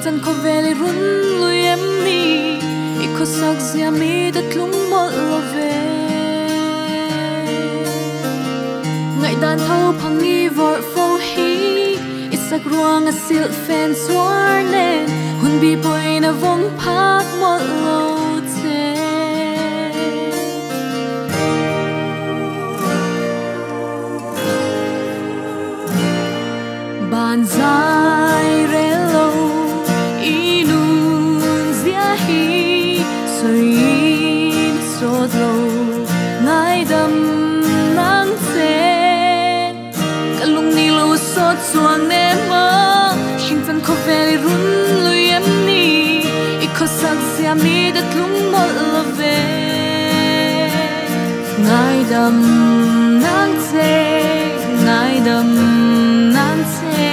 chan khawvel i run lui em ni? I khawsak zia mi te tlung mawlh lo ve. Ngaihdan tho phang i vawrh fo hi i sak ruang a silh fen chuar nen hun bi pawhin a vawng phak mawlh lo che. Ban zai rel lo i nun zia hi sawiin sawt lo ngaidam nang che. Ka lung ni lo sawt chuang nem a hring chan khawvel i run lui em ni? I khawsak zia mi te tlung mawlh lo ve. Ngaidam nang che, ngaidam nang che,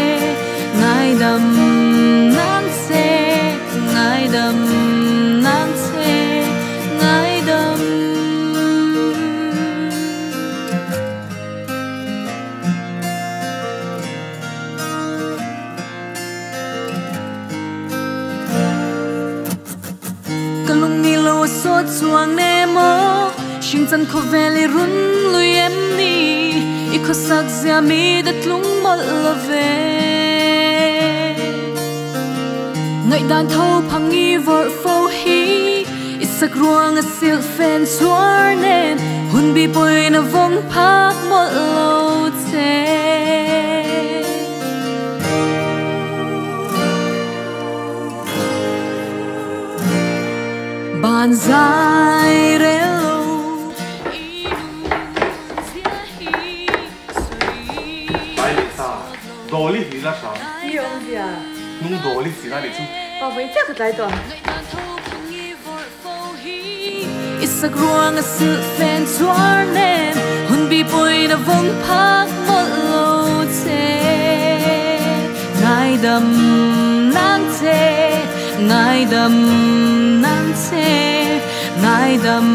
ngaidam nang che, ngaidam nang che, ngaidam. Ka lung ni lo a sawt chuang nem aw hring chan khawvel i run lui em ni? I khawsak zia mi te tlung mawlh lo ve. Ngaihdan tho phang i vawrh fo hi i sak ruang a silh fen chuar nen hun bi pawhin a vawng phak mawlh lo che. Ban zai rel lo i nun zia hi sawi Tlai leh ta, Dawli hi la hram. Ni awm zia. Hnung Dawli si la nih chu. Pa vawi chiah ka tlai tawh. Ngaihdan tho phang i vawrh fo hi i sak ruang a silh fen chuar nen hun bi pawhin a vawng phak mawlh lo che. Ngaidam nang che, ngaidam nang che, ngaidam.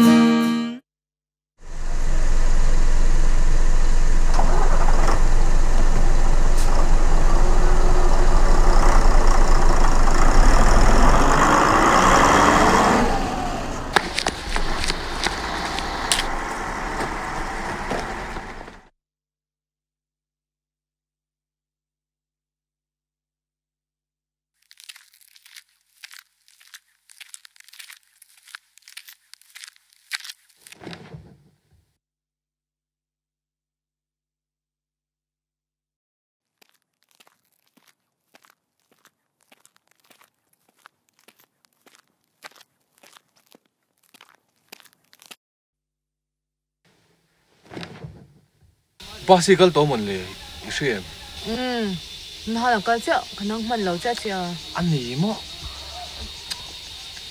Bus hi kal tawh mawn le i hre em? Umm, na han kal chiah, ka nang hman lo chiah chiah. A ni maw?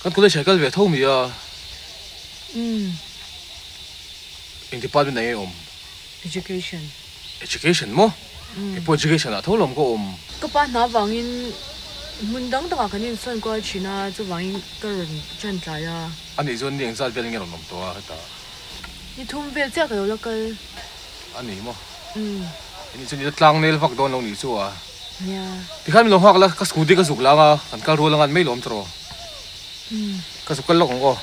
Kan college ah kal ve tho mi a. Umm. Eng department ah nge i awm? Education. Education maw? Kei pawh education ah tho lawm ka awm. Ka pa hna vangin hmun dang dangah kan insawn kual thin a, chuvangin ka rawn ṭan tlai a. A nih chuan ni engzat vel nge rawn awm tawh a hetah? Ni thum vel chiah ka lo la kal. A ni maw? Umm. Ni chu ni la tlang nel vak dawn lo nih chu a. Nia. Tikhan min lo nghak la, ka scooty ka zuk lang a, kan kal rual angan mai lawm tawh. Umm. Ka zuk kal lawk ang aw.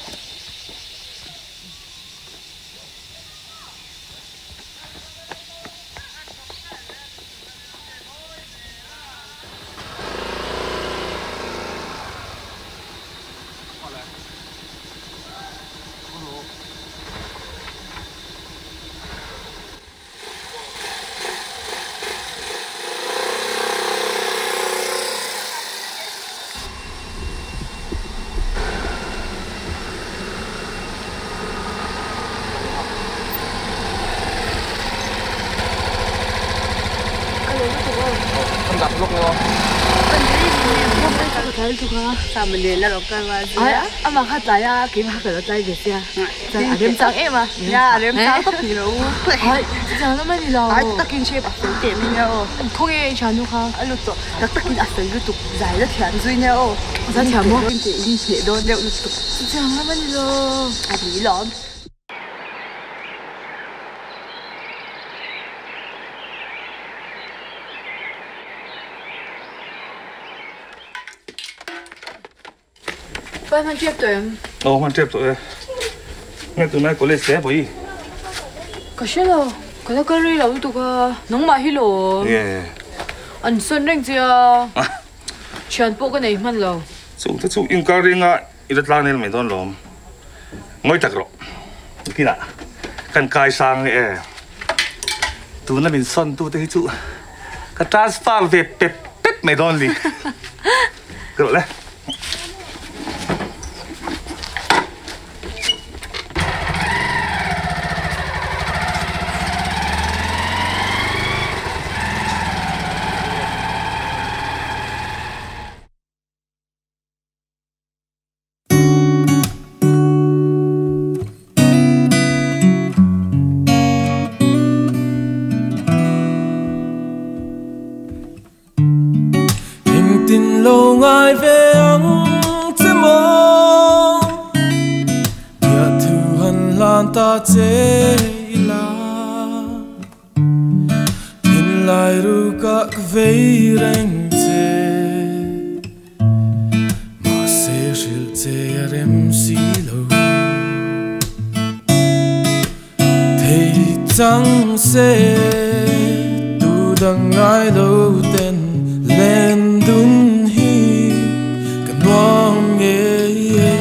Amah kha tlai a, keimah kha ka lo tlai ve sia. Chuan a remchang em a. Nia, a remchang tawp ni lo. Ai, chutiang lam a ni lo. Ai, takin shape a fel teh mai nia aw. Khaw nge i thiannu kha? A lut tawh. Tak takin a fel lutuk. Zai la thiam zui nia aw. Zai thiam maw? In teh in hneh dawn deuh lutuk. Chutiang lam a ni lo. A ni lawm. Kal hman tep tawh em? Aw hman tep tawh e. Nge tunlai college hle pawh i? Ka hre lo, ka la kal rei lo lutuk a, nangmah hi lo. Nge? An sawn reng che a, thian pawh ka nei hman lo. Chung te chu inkar ringa i la tlang nel mai dawn lawm. Ngawi tak rawh, nakinah kan kai sang e. Tuna min sawn tu te hi chu ka transfer ve pep pep mai dawn ni. Ka rawh le. Engtin lo ngai ve ang che maw Biahthu han hlan ta che ila Thinlai rukah ka vei reng che Mahse hrilh che a rem si lo Thei chang se tu dang ngai lo ten len dun hi ka nuam ngei e.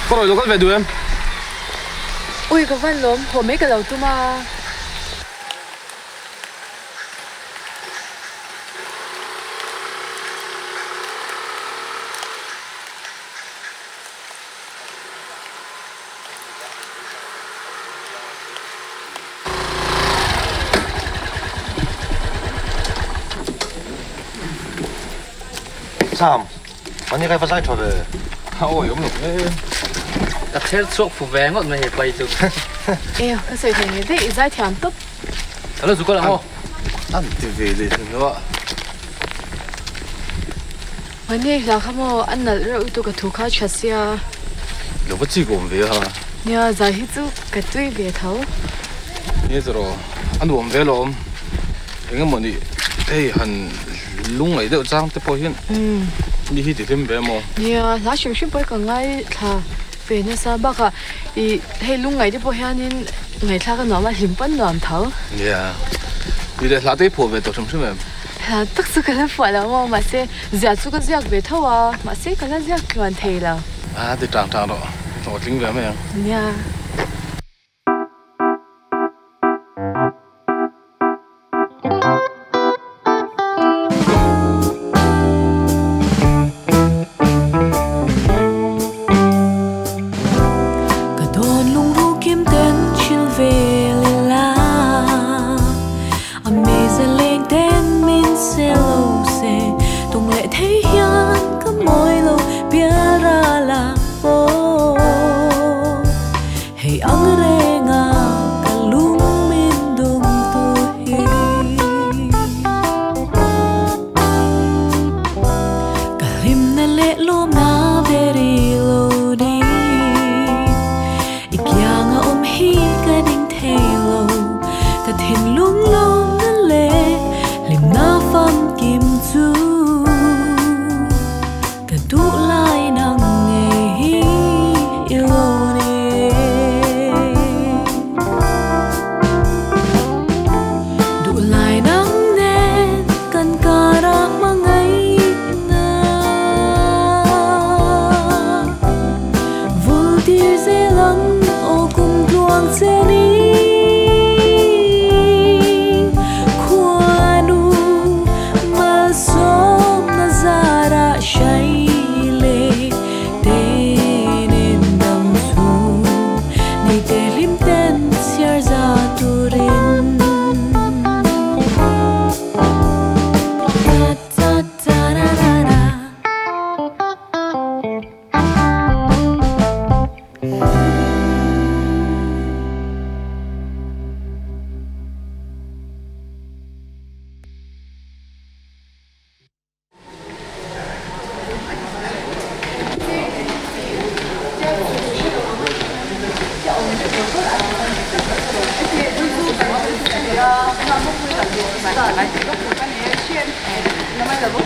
Ka rawi lo kal ve duh em? Ui ka van lawm, haw mai ka lo tum a. Sam, mani kai va zai tha ve. Awi awm lo e. Ka thler chhuak fu ve ngawt mai he pai chu. Eo, ka sawi thei ngei daih, i zai thiam tawp. Ka lo zuk alawm aw. An ti ve leh hlun lo a. Mahni hla kha maw a nalh reuh lutuk a thu kha a tha sia. Lo va chik awm ve a. Nia zai hi chu ka tui ve tho. Nia chu rawh a nuam ve alawm. Eng emaw ni hei han lungngaih deuh chang te pawh hian mi hi ti hlim ve maw. Nia hla hrim hrim pawh hi ka ngaithla ve nasa bakah ih hei lungngaih te pawh hianin ngaihthlak a nuam a hlim pawn nuam tho. Nia ih leh hla te hi phuah ve tawh hrim hrim em? Hla tak chu ka la phuah lo maw mahse ziah chu ka ziak ve tho a mahse ka la ziak tluan thei lo. A ti tang tang rawh hlawhtling ve mai ang. Nia. Ka dawn lungruh kim ten thil vel ila A meiza leng ten min se lo se Tung leh thei hian ka mawi lo pial ral a aw.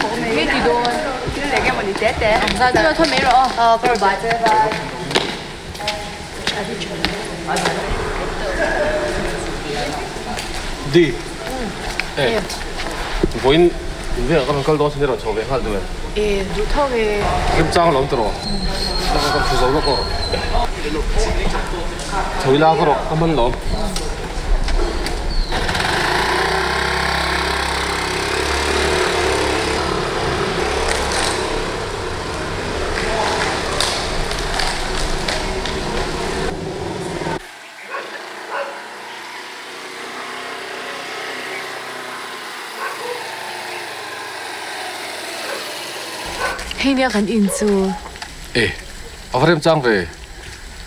Nge ti dawn? Thil eng emaw ni te te. Zan chu lo thaw mai rawh aw. Aw ka rawn bye che bye. Di. E. Vawiin invenah ka rawn kal dawn sin i rawn chho ve nghal duh em? E duh tho e. Remchang alawm tawh rawh. Ka rawn thu zo lawk aw. Chho ila ka rawh ka hman lawm. Hei nia kan in chu. E, a va remchang ve.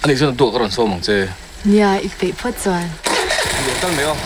A nih chuan a duah ka rawn sawm ang che. Nia, i peih phawt chuan. Lian tal mai aw.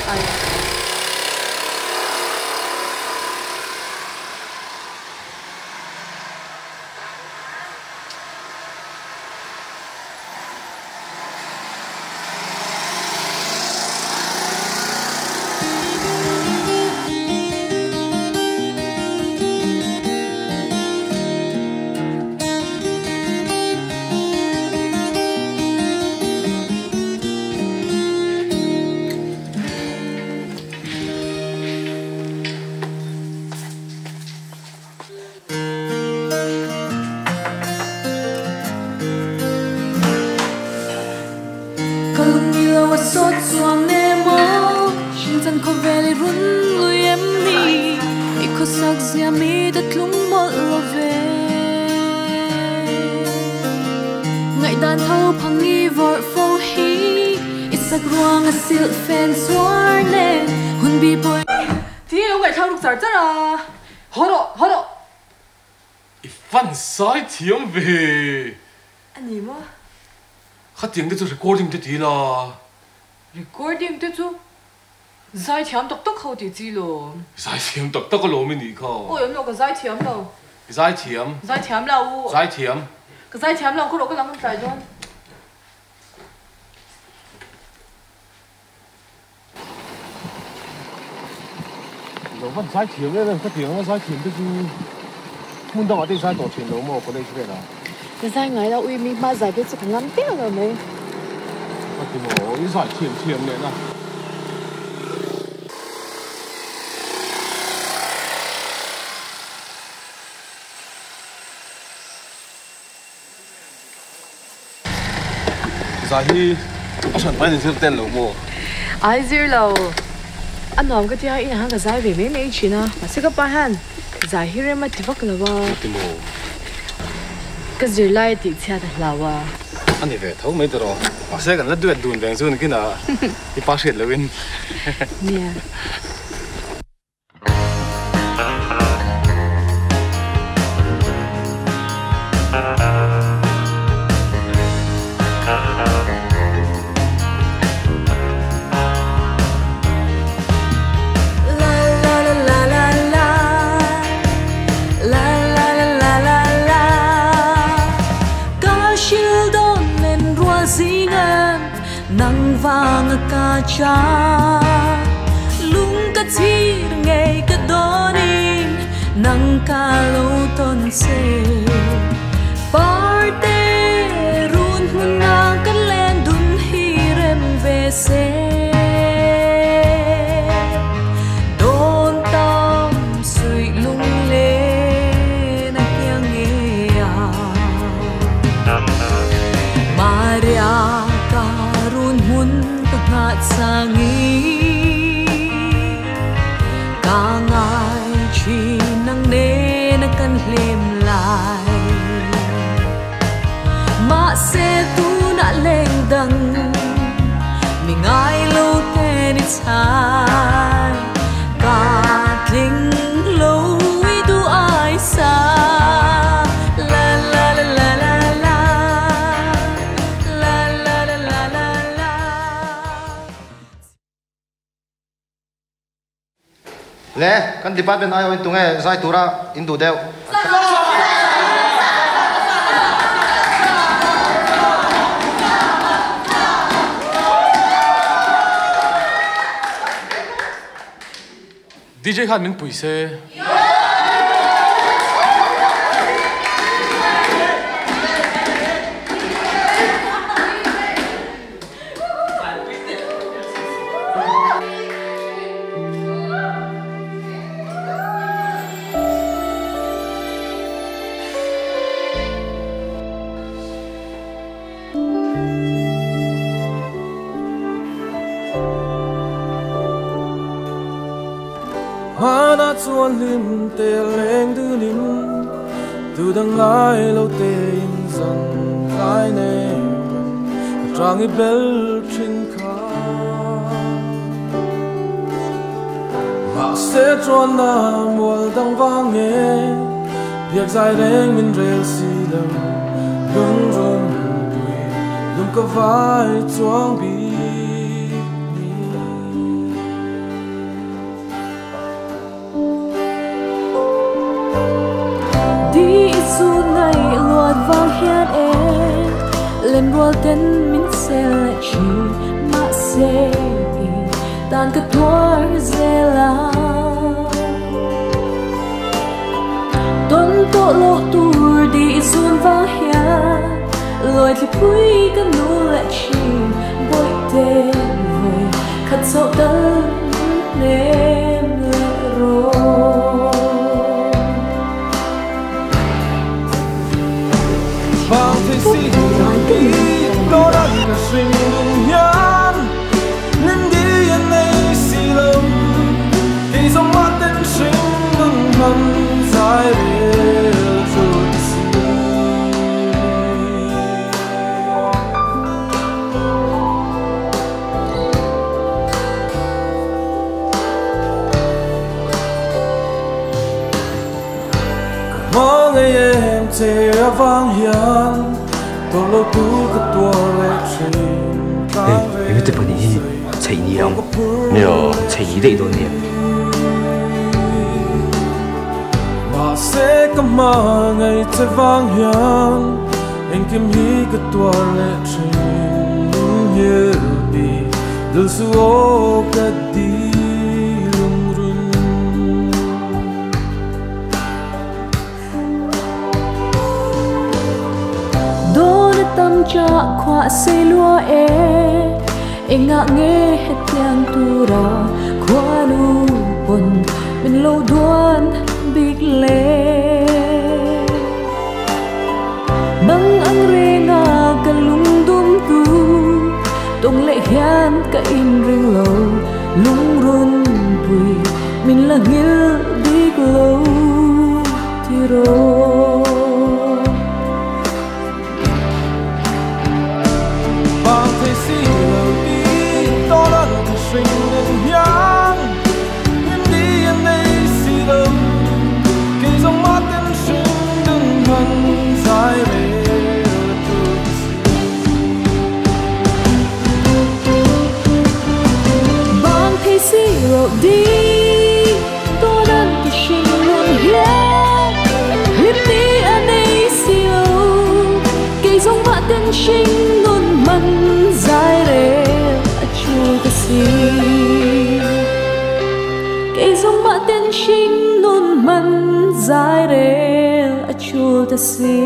Ka lung ni lo a sawt chuang ne maw Hringchan khawvel i run lui em ni I khawsak zia mi te tlung mawlh lo ve Ngaihdan tho phang i vawrh fo hi I sak ruang a silh fen chuar nen Hun bi pawi Ti lo ngaihthla ruk char char a, haw rawh, haw rawh. I fan sai thiam ve. A ni maw? Khatiang te chu recording te ti la. Recording te chu zai thiam tak tak ho tih chi lo. Zai thiam tak tak alawm i nih kha. Awi awm lo ka zai thiam lo. I zai thiam. Zai thiam lo. Zai thiam. Ka zai thiam lo khaw rawh ka lang tlai dawn. Lo van zai thiam em em ka ti ang a zai thiam te chu hmun dangah te i zai tawh thin lo maw college velah. Ka zai ngai lo ui mi hma zai te chu ka ngam teuh lo mai. Ka ti maw i zai thiam thiam leh na. Zai hi a hran pahin in zir tel lo maw? Ai zir lo. A nuam ka tia inah hian ka zai ve mai mai thin a, mahse ka pa hian zai hi rem a ti vak lo a. Ti maw? Ka zir lai a tih chhiat a hlau a. A ni ve tho mai tawh. Mahse kan la duet dun veng chu nikin a i pa hriat lohin. Nia. Le, kan department aiawh in tunge zai tura in duh deuh? DJ khan min pui se. Chuan lim te leng du nin Tu dang ngai lo te in zan kai ne Trang i bel thin kha Ma se chuan na mual dang vang nge Biak zai reng min rel si lo Lung run pui lung ka vai chuang bi Di su nai luat vang hian e Lên rual ten min se le chi ma se tan ka tuar zela Ton to lo tur di sun vang hian Loi thì pui ka nu le chi boi te voi khat sau tan nem le ro Vang thì si đi đó là cả sinh hian nên đi anh ấy si lâu thì dòng mắt tên sinh nun man dài về chút si Mong em che vang hian Tôi lâu tu cái tua lệ trình Hey, em te pani hi chei ni ang. Nio. Chei ni dei don ni. Mà sẽ có mà ngày che vang hian Anh kim hi cái tua lệ trình Như bi Dul su ô cái đi lung run Đôi tâm cha khoa se lúa e Enga nghe hết tiếng tu ra khoa nu buồn mình lâu đoan big lệ Bang ang renga ka lung dum tu Tong lệ hian ka in ring lo lung run pui mình là ngil big lo tiro Vang thấy si lâu đi đó là cái sinh nên hian Nên đi anh ấy si lâu Kỳ dòng mắt em sinh đừng hằn dài về chút si Vang thấy si lâu đi đó là cái sinh nên hian Nên đi anh ấy si lâu Kỳ dòng mắt em sinh nun man dài rê a chu ta si Kei zong ma ten sinh nun man dài rê a chu ta si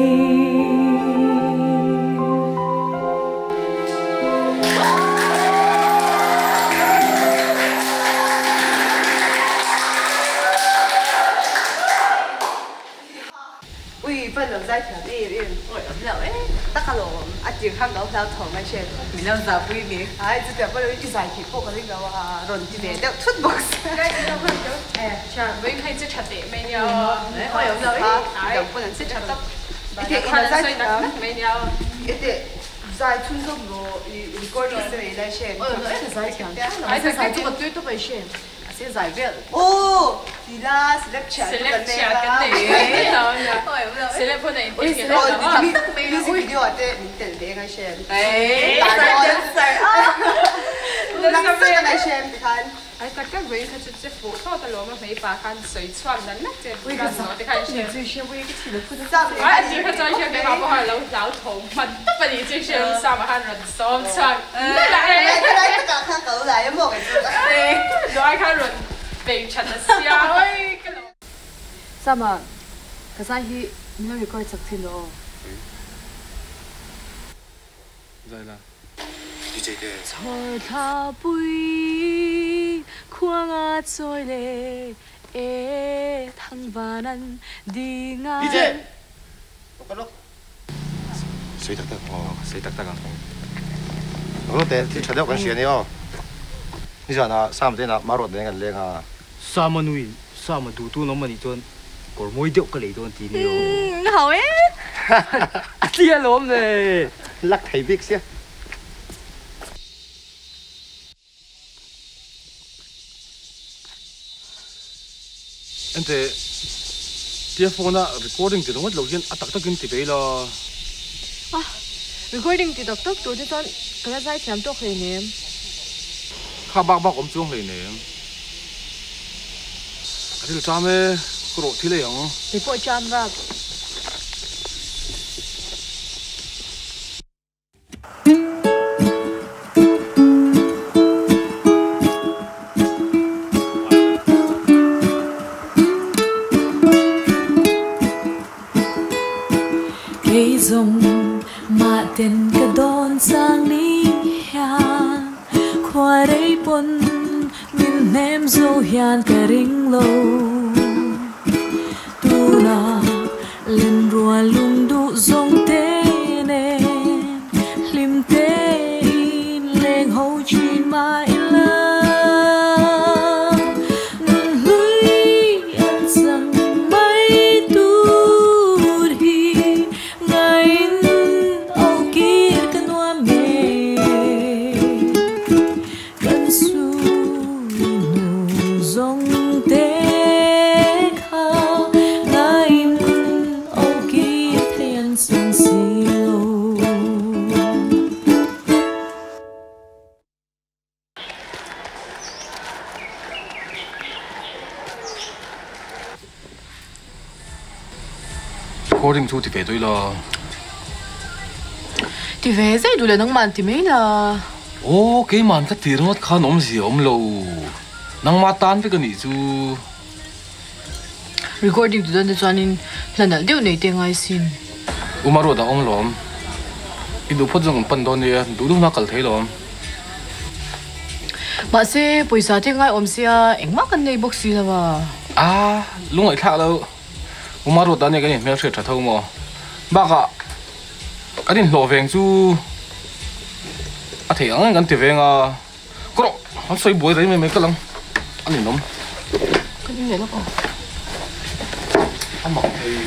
Ui, vẫn là giải thưởng đi em. Ôi, ấm lẩu ấy. Tất cả lẩu, à chỉ khang gấu lao thổ mà xem. Mình làm giả vui mì. Ai, chỉ để bắt đầu đi giải thích bộ cái gì đó à, rồi thì để đeo thút box. 哎，像为开始吃的没有？哎，有没有？哎，不能吃的。一点在没有。一点在村中罗一个人是来些。哦，那个在讲，哎，在这个对都没线。现在变。哦，是啦，是咧吃，是咧吃跟你，是咧不能。哦，你你是比我这你等别个先。哎，大个事啊！那个来先，你看。哎，大家为他就这火烧的罗马没把看水穿的那这不干什么的看先。最先为个体的不能哎，你看这些给他不好老老头们，不你这些啥嘛看人手穿，来来来，这个看狗来，莫给做。哎，爱看人被穿的笑。 Sama, kasi hi minang record sa tino. Zai la. DJ te. Chor tha pui khuang a choi le e thang vanan di nga. DJ. Lokal lok. Sui tak tak. Oh, sui tak tak ang. Lokal te, ti chadeo kan siya niyo. Ni sa na sam te na marot ne kan leng ha. Sama nui. Sama duh tu an awm anih chuan kawr mawi deuh ka lei dawn ti nia aw. Umm hau e. A ti alawm le. Lak thei bik sia. Ente, tia phone a recording ti ringawt lo hian a tak takin ti ve ila. Ah, recording ti tak tak tur te chuan ka la zai thiam tawk hleinem. Kha bak bak awm chuang hleinem. Ka thil cham e, ka rawh thil ei ang. Kei pawh cham rap. Kei zawng mah ten ka dawn chang ni hian khua rei pawn min hnem zo hian ka ring lo. Tuna lenrua lung duh zawng te nen hlim tein leng ho thin mah ila. Nun hlui an chang mai tur hi ngaiin aw kir ka nuam nge. Kan sui nu zawng te kha ngaiin aw kir thei an chang si lo. Recording chu ti ve tawh ila. Ti ve zai duh leh nangmah an ti mai la. Aw keimah ka ti ringawt khan awmzia awm lo. Nangmah tan vek a nih chu. Recording tu dawn te chuanin hla nalh deuh nei te ngai sin. Uma ruat a awm lawm. I duh phawt zawng kan pan dawn nia, duh duhna kal thei lawm. Mahse pawisa te ngai awm sia engmah kan nei bawk si lo a. A lungaihthlak lo. Uma ruat a nia kan inhmelhriat tha tho maw. Bakah kan inhlawh veng chu a theih ang ang kan ti veng a. Ka rawh, an sawi buai rei mai mai ka lang a ninawm. Kan in leh lawk aw. A mak thei.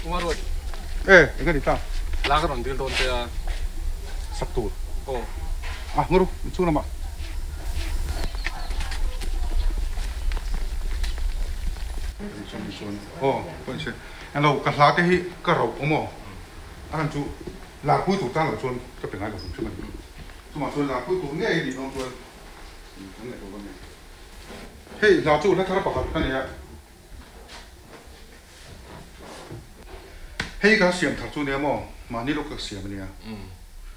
Umaruat. E, enga ni ta? La ka rawn dil dawn che a. Sak tur. Aw. Ah, ngaru, inchhung lamah. Aw, pawh inse. Englo, ka hla te hi ka rauh awm aw. A han chu larpui tur tan loh chuan ka pe ngai lo hrim hrim a ni. Chumah chuan larpui tur ngei nih dawn chuan kan ngaihtuah dawn a ni. Hei hla chu hla thar pakhat ka nei a. Hei ka siam thar chu nia maw? Mahni lawk ka siam a nia.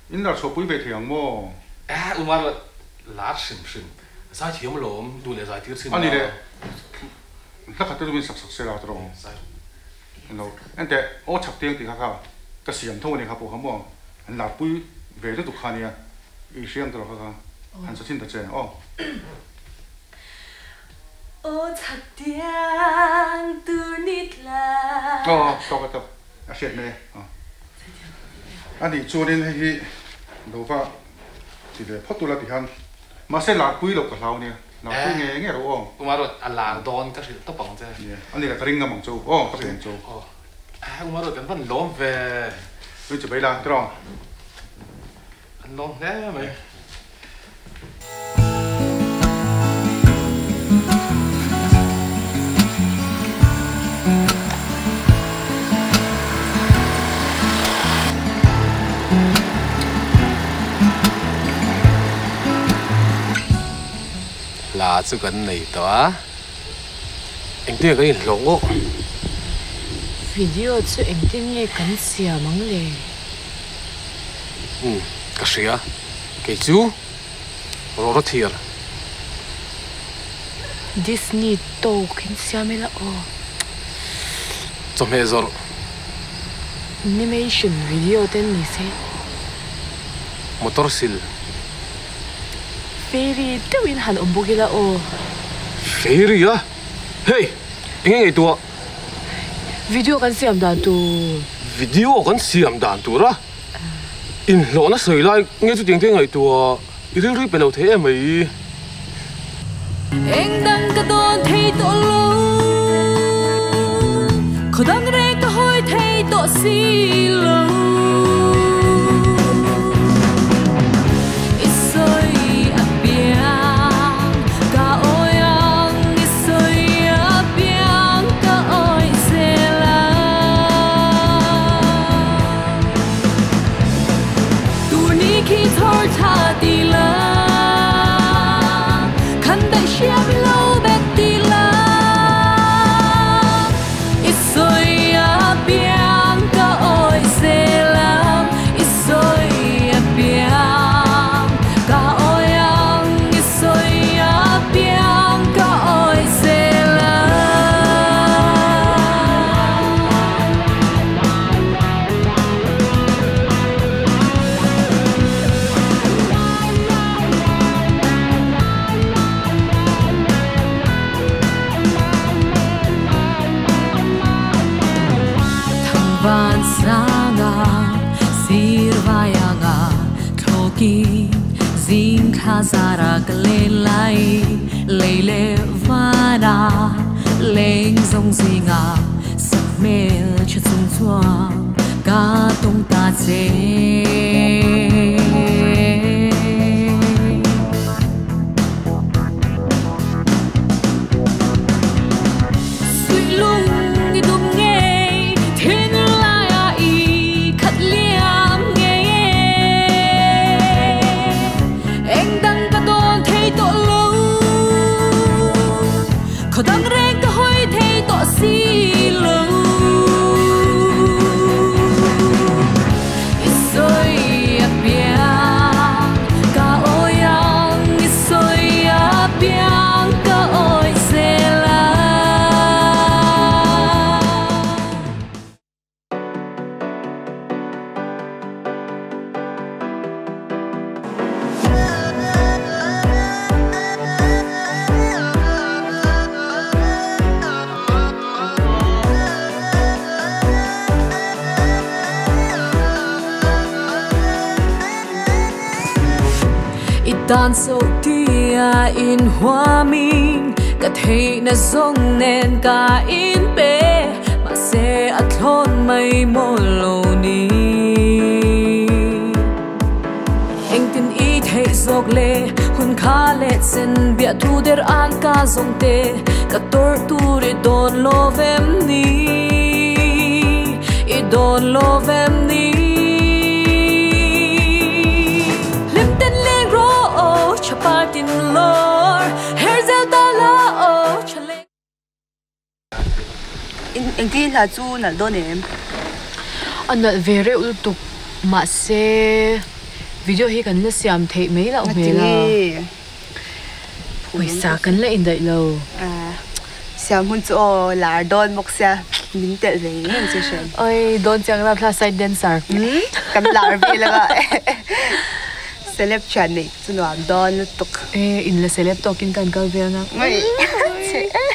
In lar chhuahpui ve thei ang maw? Eh, Umar lar hrim hrim. Zai thiam alawm, duh leh zai tir chin la. Ani leh, hla khat te chu min sak sak se la tawh. Englo, enteh, aw chhak tiang tih kha kha ka siam tho a nia kha pawh kha maw? An larpui ve lutuk kha nia, i hriang tawh kha kha han sa chin ta che aw. Aw chhak tiang tur ni tla. Aw tawk a tawk a hriat mai e aw. A nih chuanin hei hi lo va ti ve phawt ula ti hian mahse larpui loh ka hlau nia larpui nge nge ro aw. Kuma rawt a lar dawn ka hrilh tawp ang che. Nia a ni la ka ring ngam ang che u aw ka pe ang che u. Aw Uma rawt kan van lawm ve. Nui che bai la tiraw. An lawm hle mai. Hla chu kan nei tawh a, engtin nge kan inhlawh ngawh? Video chu engtin nge kan siam ang le? Umm, ka hria. Kei chu rawra thiar. Disney tawk in siam ila aw. Chawhmeh zawrh. Animation video te ni se. Motor sil. Fairy deuhin han awm bawk ila aw. Fairy a? Hey! Enge ngaihtuah? Video kan siam dan tur. Video kan siam dan tur a? Inhlawhna sawi lai nge chutiang te ngaihtuah i rilru i pe lo thei em mai. Eng dang ka dawn thei tawh lo, khaw dang reng ka hawi thei tawh si lo. I sawi apiang ka awi ang, i sawi apiang ka awi zel ang. Tur ni khi thawr tha ti la, khan daih hriam i lo bet ti la. I sawi apiang ka awi zel ang, i sawi apiang ka awi ang, i sawi apiang ka awi zel ang. Thangvan sanga sir vaianga thlokin zing thla zara ka len lai lei leh vana leng zawng zinga sak hmel tha chung chuang ka tawng ta che. Suih lung i dum ngei thin laia i khat liam ngei e. Eng dang ka dawn thei tawh lo, khaw dang reng ka hawi thei tawh si lo. I sawi apiang ka awi ang, i sawi apiang ka awi zel ang. I tan so tia in huamin ka theihna zawng nen ka in pe, mahse a thlawn mai maw lo ni. Engtin i theih zawk le hun kha leh chen biah thu der an ka zawng te, ka tawrh tur i dawn lo vem ni, i dawn lo vem ni. Lim ten leng ro o chapar tin lor, herzel ta la o chale. Engtin hla chu nalh dawn em? A nalh ve reuh lutuk, mahse video hi kan la siam theih mai loh hmel a. Pawisa kan la indaih lo. Siam hun chu aw lar dawn bawk sia, min telh ve ngei ang chu hriam. Oi, dawn chiang ram thla side dancer. Kan lar vel anga celeb thian neih chu nuam dawn lutuk. E, in la celeb tawkin kan kal ve anga. Oi, che e.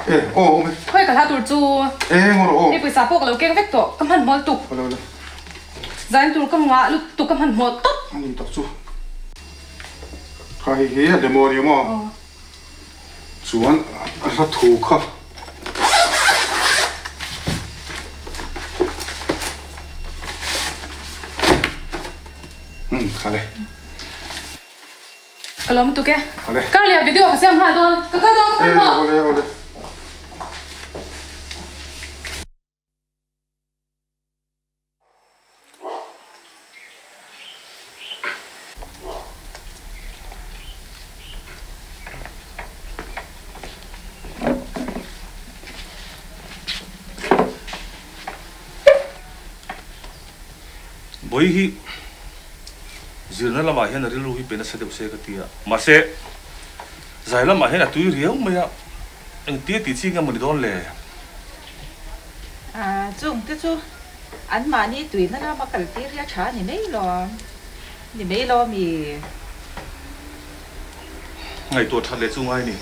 E aw awm e. Khawi ka hla tur chu. E ngaw rawh aw. Hei pawisa pawh ka lo keng vek tawh ka hmanhmawh lutuk. Awle awle. Zain tur ka ngah lutuk ka hmanhmawh tawp. A ni tak chu. Kha hei hi a demo a ni maw? Chuan a hla thu kha. Umm kha le. Ka lawm lutuk e. Kar leh video ka siam nghal dawn. Ka kal dawn ka kal maw? Awle awle. Bawi hi zirna lamah hian a rilru hi pe nasa deuh se ka ti a, mahse zai lamah hian a tui riau mai a, engtia tih chi nge maw ni dawn le? Chung te chu anmahni tuina lama kal tir hi a tha a ni mai lo, ni mai lo mi? Ngaihtuah that leh chu ngai ni.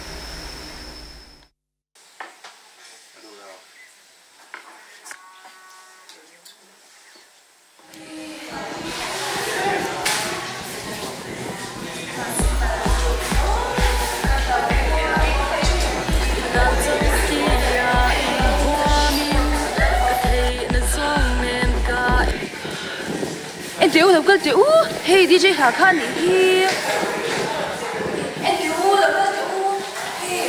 Enteh u lo kal teh u, hei DJ hla kha a nih hi. Enteh u lo kal teh u, hei.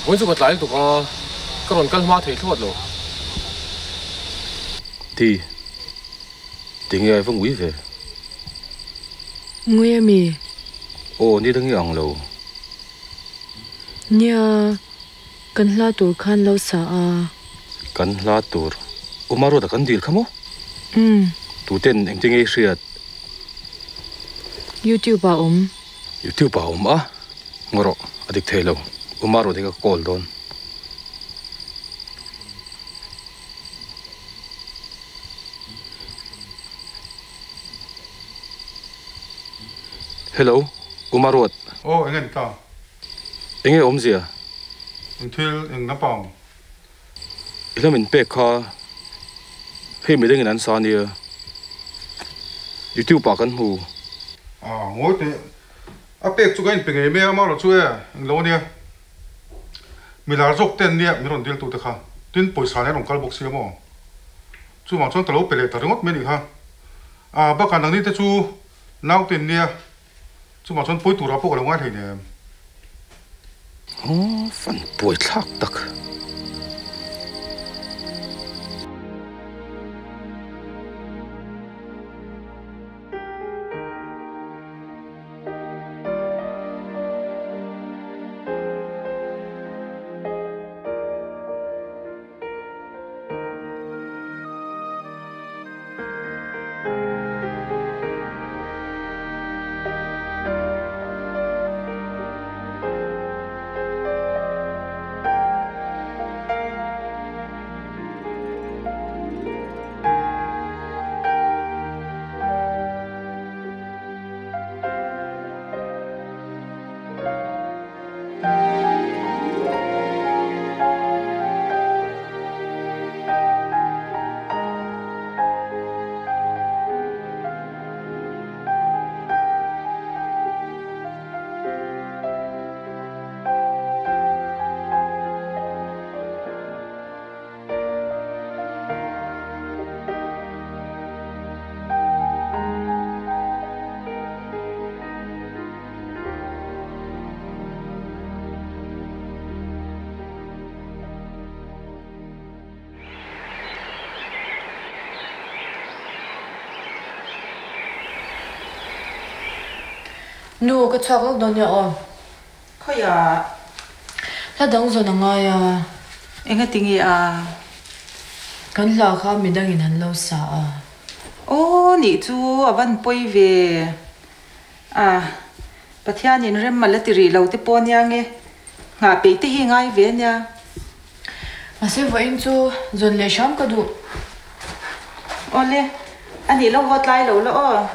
Vawiin chu ka tlai lutuk a, ka rawn kal hma thei thlawt lo. Ti, tinge a va ngui ve? Ngui a mi? Aw, ni dang i ang lo. Nia, kan hla tur khan lo sa a. Kan hla tur? Uma Ruata kan dil kha maw? Umm. Tuten engtin nge i hriat? YouTube ah awm. YouTube ah awm a? Ngaw rawh, a dik thei lo. Uma Ruata hi ka call dawn. Hello, Uma Ruat. Aw, enge ni ta? Enge awmzia? Eng thil, eng lampang? I hla min pek kha hei midangin an sa nia. Youtube ah kan hmu. Ah, ngawi teh. A pek chu ka inpe ngei mai a, amaherawh chu e, englo ania. Milar zawk te an nia, min rawn dil tu te kha. Tin, pawisa nen an rawn kal bawk sia maw? Chuvang chuan ka lo pe leh ta ringawt mai a nih kha. Ah, bakah nangni te chu naute an nia, chuvang chuan pawi turah pawh ka lo ngai hleinem. Aw, fan buai thlak tak. Nu, ka chhuak lawk dawn nia aw. Khawiah? Hla dang zawn a ngai a. Engati nge a? Kan hla kha midangin an lo sa a. Aw nih chu a van pawi ve a, Pathianin rem a la ti rih lo te pawh ania nge, nghah peih te hi ngai ve ania. Mahse vawiin chu zawn leh hram ka duh. Awle, a nih lo haw tlai lo la aw.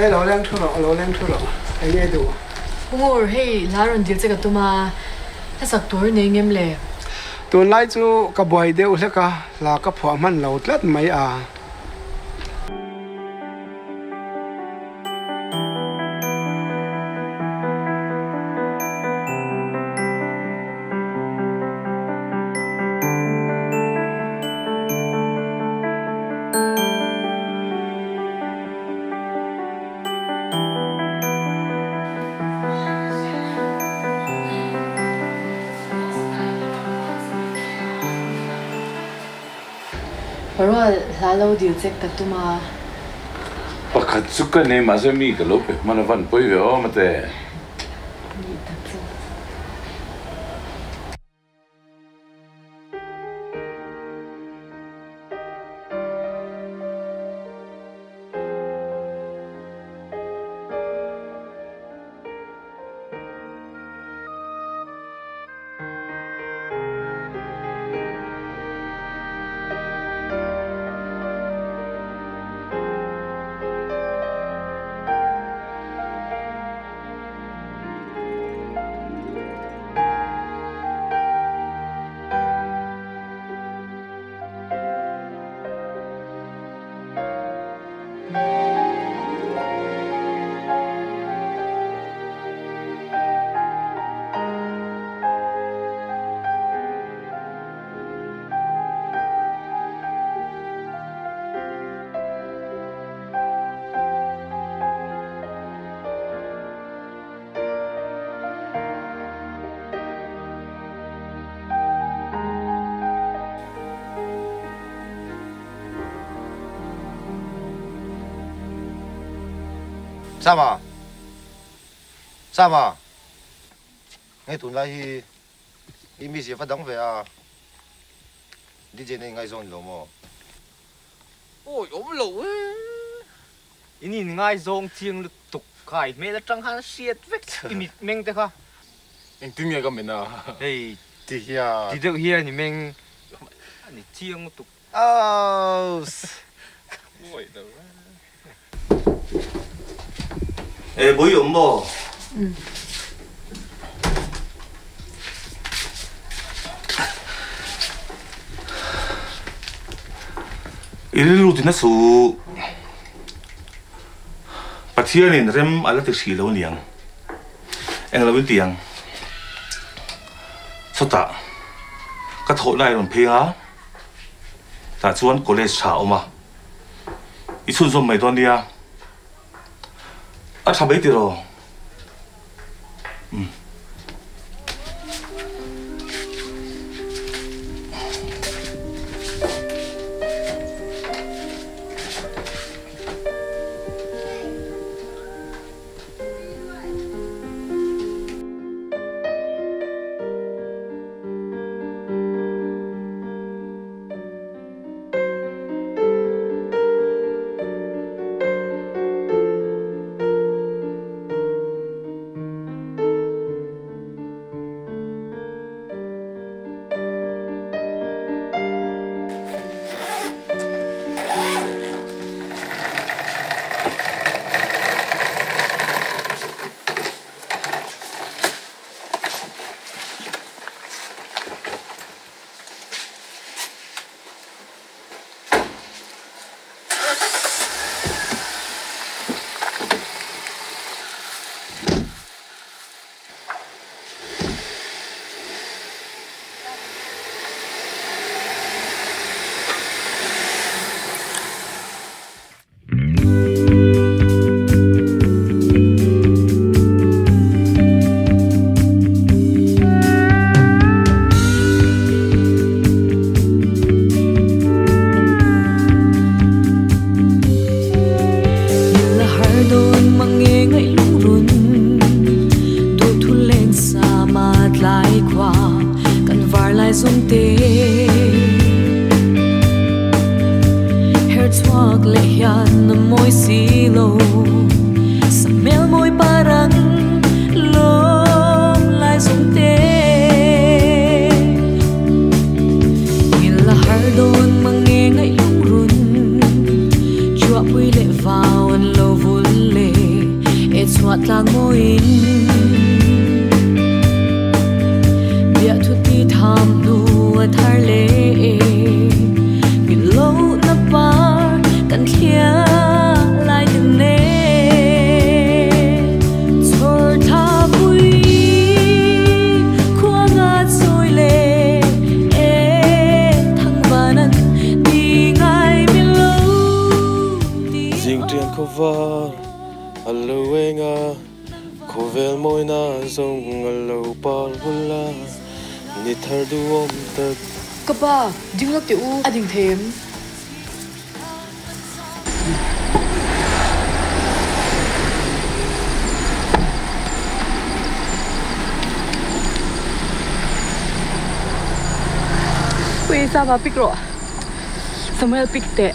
Hei lo leng thu rawh, lo leng thu rawh, eng nge duh? Ngur, hei la rawn dil che ka tum a, hlasak tur i nei ngem le? Tunlai chu ka buai deuh hlek a, hla ka phuah hman lo tlat mai a. Parual hla lo dil chek ka tum a. Pakhat chu ka nei mahse mi ka lo pe hman a van pawi ve awm a te. Nih tak chu. Sama! Sama! Nge tunlai hi I mizia va dang ve a, DJ nei ngaizawng ni lo maw? Awi awm lo e. In in ngaizawng chiang lutuk kha i hmel atang khan a hriat vek i mit meng te kha. Engtin nge ka men a? Hei ti hian. Ti deuh hian i meng a ni chiang lutuk. Aus! Awi lo e. E bui awm maw? I rilru tina chu Pathianin rem a la ti hrih lo niang. Englo in ti ang. Chutah ka thawh lai rawn phei a, tah chuan college tha a awm a. I chhunzawm mai dawn nia. A tha mai tiraw? Umm. Ka pa, ding lawk teh u, a ding thei em? Ui, Sava pick rawh. Samuel pick teh.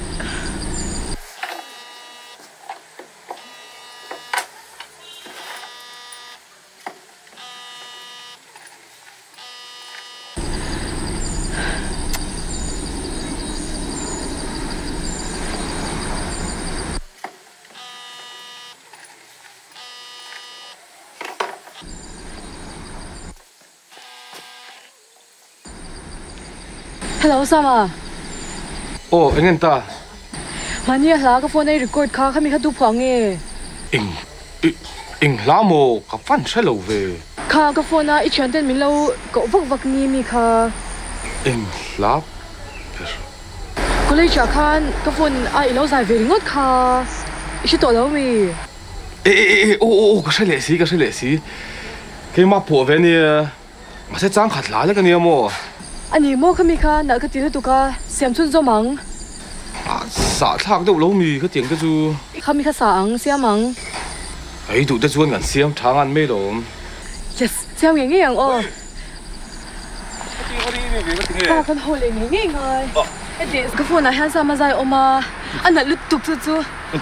Hello Sama. Aw eng en ta? Mahni a hla ka phone a i record kha khami kha tu phuah nge? Eng eng hla maw ka fan hre lo ve. Kha ka phone a i thian ten min lo koh vak vak ni mi kha. Eng hla ber? College ah khan ka phone a i lo zai ve ringawt kha i hre tawh lo mi? E e e aw aw aw ka hre leh si ka hre leh si keimah phuah ve ania mahse chang khat hla lek ania maw? A ni maw khami kha nalh ka ti lutuk a siam chhun zawm ang. A sahthlak deuh lo mi khatiang te chu. Khami kha sa ang siam ang. Ei duh te chuan kan siam tha ngan mai lawm. Yes siam ngei ngei ang aw. Pa kan haw leh ngei ngei ngai. Heti ka phone ah hian Sama zai a awm a, a nalh lutuk chu chu.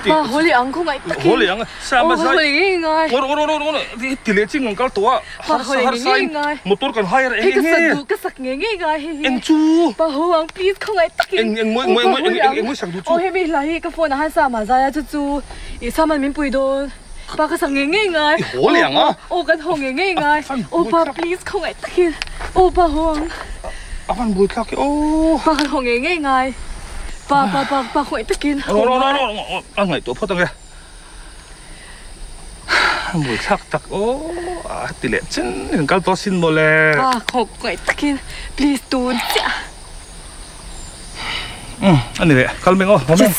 Pa haw leh ang khawngaih takin. Haw leh ang Sama zai. Aw haw leh ngei ngai. Ngaw rawh ngaw rawh ngaw rawh ti leh ching ang kal tawh a. Pa haw leh ngei ngei ngai. Motor kan hire eng Hei ka eng sak nge. duh ka sak ngei ngei ngai hei hi. Eng chu. Pa haw ang please khawngaih takin. Eng eng mawi mawi mawi eng eng mawi sak duh chu. Aw hemi hla hi ka phone ah hian Sama zai a chu chu i Saman min pui dawn. Pa ka sak ngei ngei ngai. I haw leh ang a. Aw kan haw ngei ngei ngai. Aw pa please khawngaih takin. Aw pa haw ang. A van buai thlak e aw. Pa kan haw ngei ngei ngai. Pa pa pa pa khawngaih takin. Aw aw aw aw a ngaihtuah phawt ang e. A buai thlak tak aw a ti leh chen kan kal tawh asin mawle. Pa khawngaih takin please tun chiah. Umm a ni leh kal meng aw haw meng.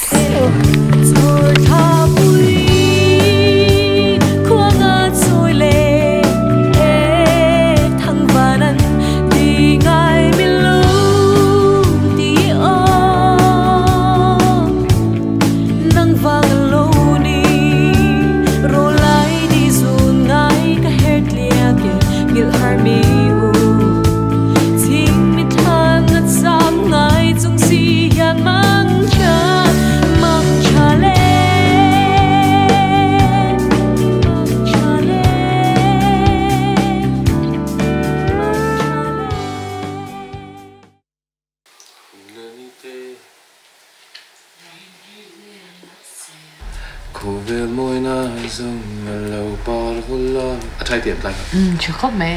Khawvel mawina zawng a lo par vul a. A thai tiam tlai kha. Umm tha khawp mai.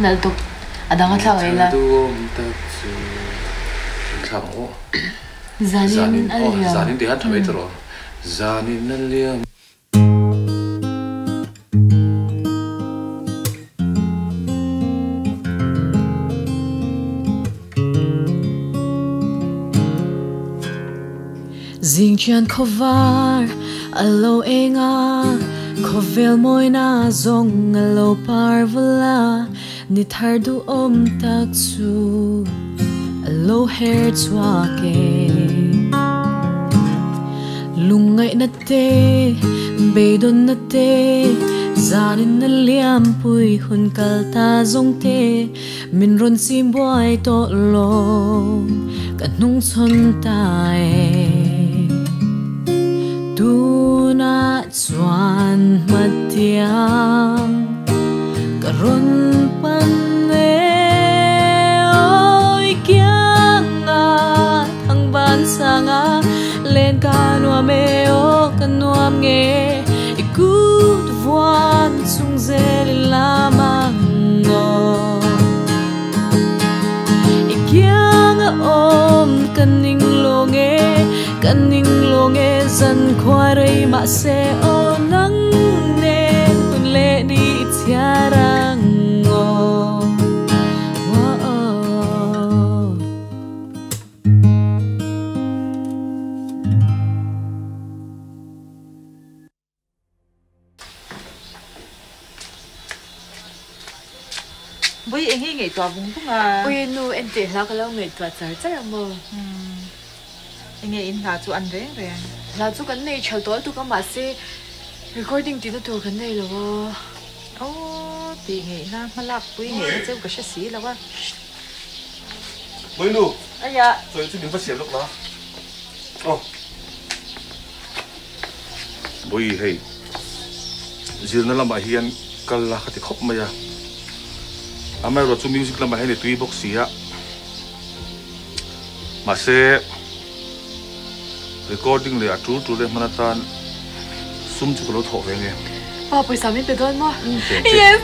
Nalh tuk. A dang a thlak ei la. Duhawm tak chu thlak ang aw. Zanin a liam. Zanin tih hian tha mai ta rawh. Zanin a liam. Zing chian khawvar a lo eng a, khawvel mawina zawng a lo par vul a, ni thar duhawm tak chu a lo her chhuak e. Lungngaihna te, beidawnna te, zanin a liampui hun kal ta zawng te, Min rawn chim buai tawh lo, ka hnung chhawn ta e. Tunah chuan hmatiang ka rawn pan e. Awi kianga thang ban sanga len ka nuam e, aw ka nuam nge i kut vuan chung zel i lam ang aw. I kiang a awm ka ning lo nge, ka ning lo nge zan khua rei mahse aw nang nen hun leh ni i chhiar ang aw. Vawi eng hi ngaihtuah vung vung a. Ui nu enteh hla ka lo ngaihtuah char char a maw? Umm enge in hla chu an reng reng. Hla chu kan nei tha tawh tuk a mahse recording tihna tur kan nei lo a. Aw tih ngeihna hmalak pui ngeihna cheu ka hre si lo a. Vawi nu. Aya. Chawi chu min va siam lawk la. Aw. Vawi hei zirna lamah hian kal la ka ti khawp mai a, amaherawh chu music lamah hian i tui bawk si a, mahse recording leh a tul tul leh hman atan sum chu ka lo thawh ve nge. Pa pawisa min pe dawn maw? Yes!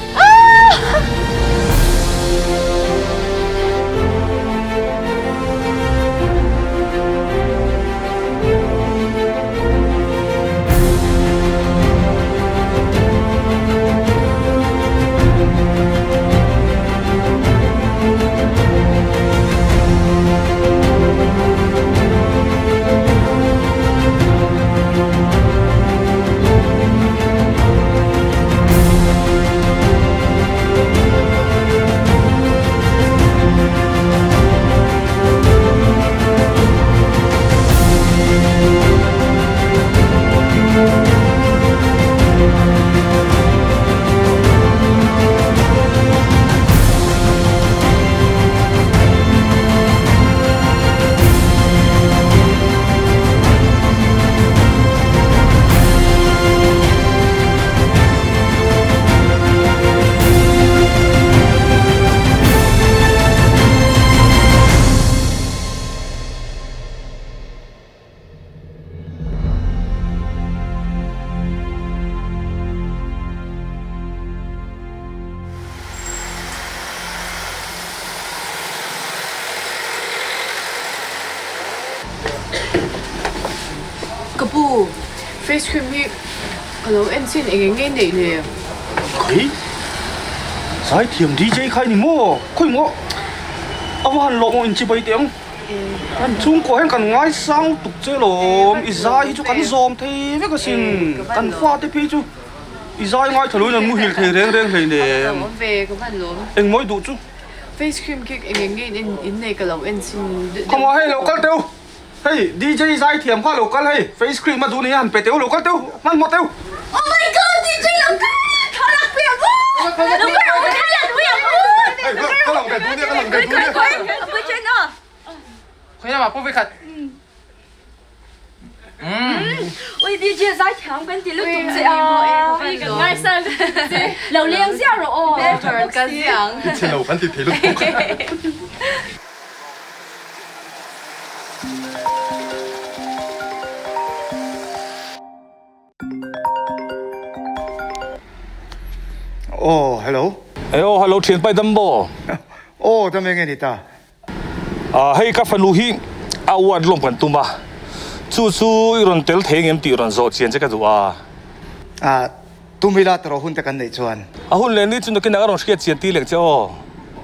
Face cream hi ka lo en chin eng eng nge neih le? Khai! Zaithiam DJ kha i ni maw? Khawi maw? A va han lawm aw inchibai teh ang. Kan chhungkaw hian kan ngaisang tuk che lawm. I zai hi chu kan zawm thei vek asin. Kan fate phei chu i zai ngaithla loin an muhil thei reng reng hleinem. Engmaw i duh chu? Face cream khi eng eng nge in nei ka lo en chin. Khawmaw hei lo kal teh u. Hei DJ zaithiam kha lo kal hei face cream a duh nia han pe teu lo kal teu hmanhmawh teu. Oh my god DJ lo kal thlalak pui ang u lo kal ang u thlalak pui ang u Hei ka lang ve duh nia ka lang ve duh nia. Pui chen aw. Khawi lamah pawh vekhat. Ui DJ zaithiam kan ti lutuk che a. Ui kan ngaisang lutuk che. Lo leng ziah rawh aw. Ka ziang. I chhe lo kan ti thei lutuk. Aw hello. E aw hello thian pai dam maw? Aw dam eng nge ni ta? Ah hei ka fanu hi a uat lawm kan tum a, chu chu i rawn tel thei ngem tih rawn zawh chian che ka duh a. Ah tum ila tawrh hun te kan neih chuan. A hun leh ni chu nakinah ka rawn hriat chian ti lek che aw.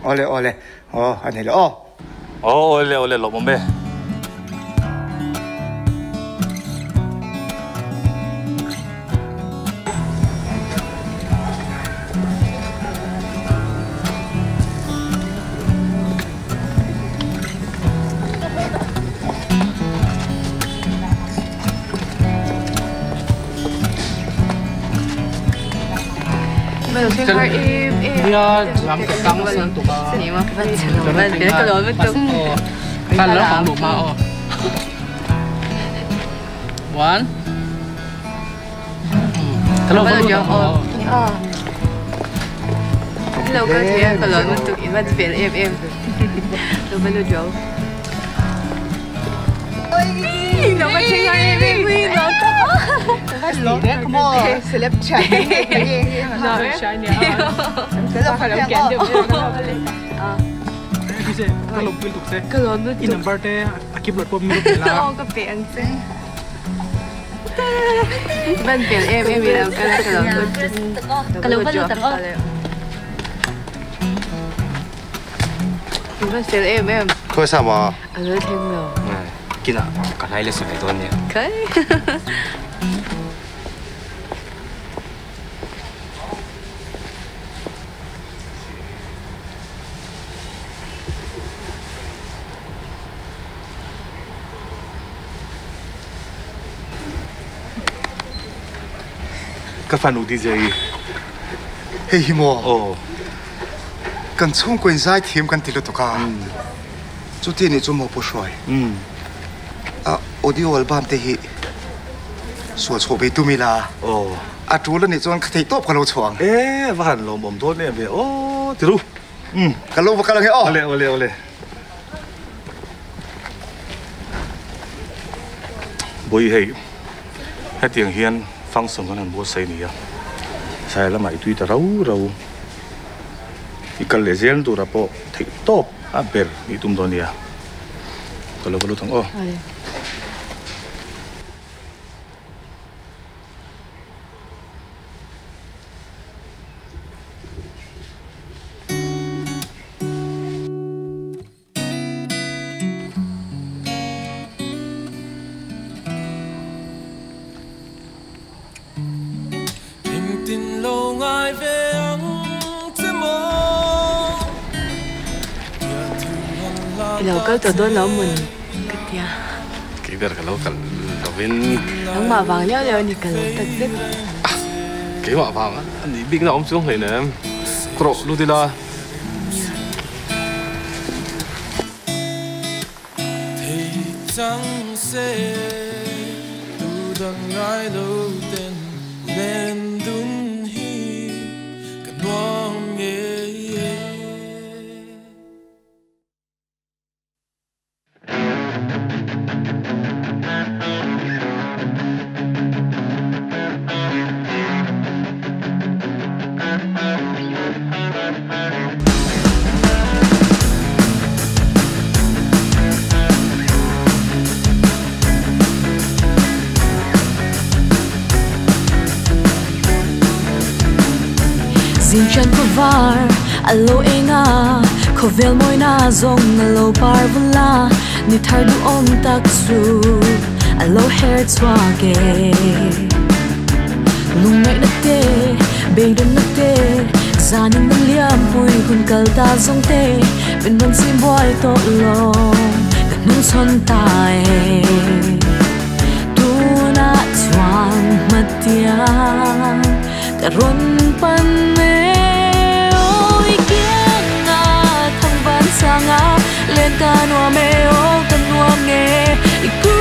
Awle awle aw a ni le aw. Aw awle awle lawmawm e. Khawi sa maw? Kinah ka hlai leh si ve dawn nia. Ka fanu DJ. Hei hi maw? Aw. Kan chhungkaw in zaithiam kan ti lutuk a. Chuti nih chu maw Pu Hruai? A audio album te hi sual chhuah ve tum ila. Aw. A tul anih chuan ka theih tawp ka lo chhuah ang. E va han lawmawm dawn em ve aw ti ru. Ka lo va kal ang e aw. Awle awle awle. Bawi hei hetiang hian function kan han buatsaih a ni a, sai lamah i tui ta rau rau i kal leh zel tura pawh theih tawp a ber nih tum dawn a nia, ka lo va lut ang aw. I lo kal tawh dawn lo maw ni ka tia. Kei ber ka lo kal lovin. Nangmah vang liau liau a ni ka lo tak zet. Keimah vang a nih bikna awm chuang hleinem. Ka rawh lut ila. Zing chan ko var alo enga khovel moina zong alo par vula ni thar du om tak chu alo her chwa ge lungai na te beidon na te zanin na liam pui hun kal ta zong te bên bon sim boy to lo ka nung son tai tu na chuan matia ka ron pan me oi kiang nga thang van sanga lên ta nua me o ta nua nge iku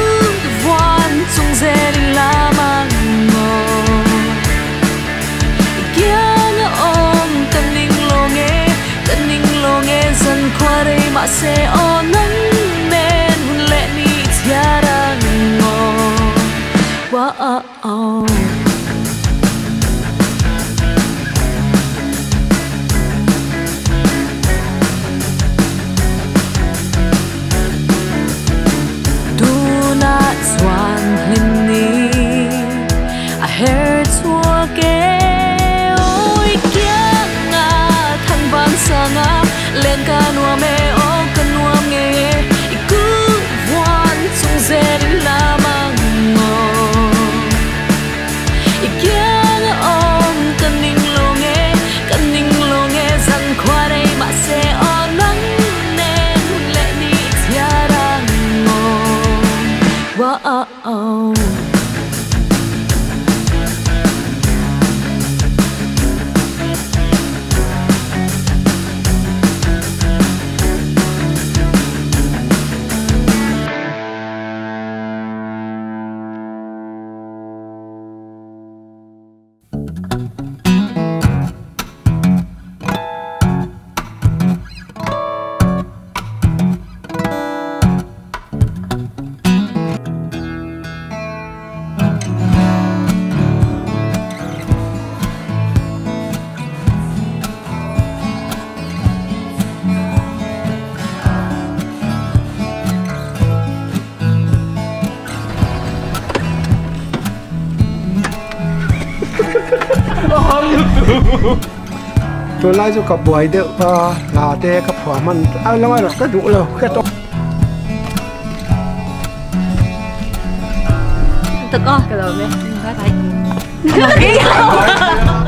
vuan chung zelin lamang mo kiang om kaning longe kaning longe zan khware ma se o nang nen hun le ni tiarang mo wa oh. Chuan hlim ni a her chua ke oi kiang nga thang van sanga len ka nua me o ka nuam nge iku vuan chung zelin lamang mo ikiang om kaning longe kaning longe zan khware ma se o nang nen le ni tiarang mo wa oh. Tôi lai cho cặp buổi được là thế cặp hỏa mặn ai nói là cái đủ rồi cái to thật o cái đầu mẹ. Bye bye.